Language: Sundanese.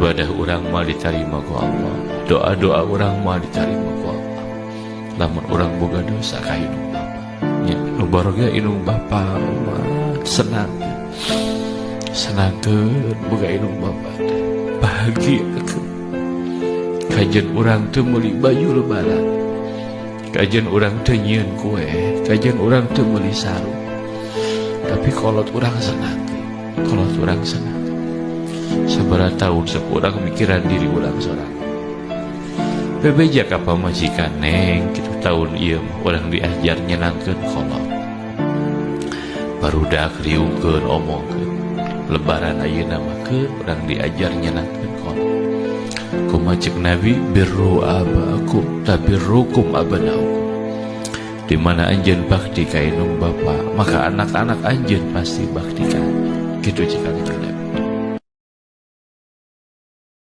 Ibadah urang mah ditarima ku Allah, doa-doa urang mah ditarima ku Allah lamun urang boga dosa ka indung bapa nya. Nu baroga indung bapa mah senang, senangkeun boga indung bapa teh, bahagia. Kajeun urang teu meuli baju lebaran, kajeun urang teu nyieun kue, kajeun urang teu meuli sarung, tapi kolot urang senang, kolot urang senang. Sabaraha tahun sok urang mikiran diri urang sorang, bebeja ka pamajikan, "Neng," kitu, "tahun ieu mah urang diajar nyenangkeun kolot." Barudak riungkeun, omongkeun lebaran ayeuna mah keun urang diajar nyenangkeun kolot. Kumaha cek Nabi? Birru abaakum tabirrukum abnaukum. Di mana anjeun bakti ka indung bapa, maka anak-anak anjeun pasti bakti ka anjeun. Kitu cek Kanjeng Nabi.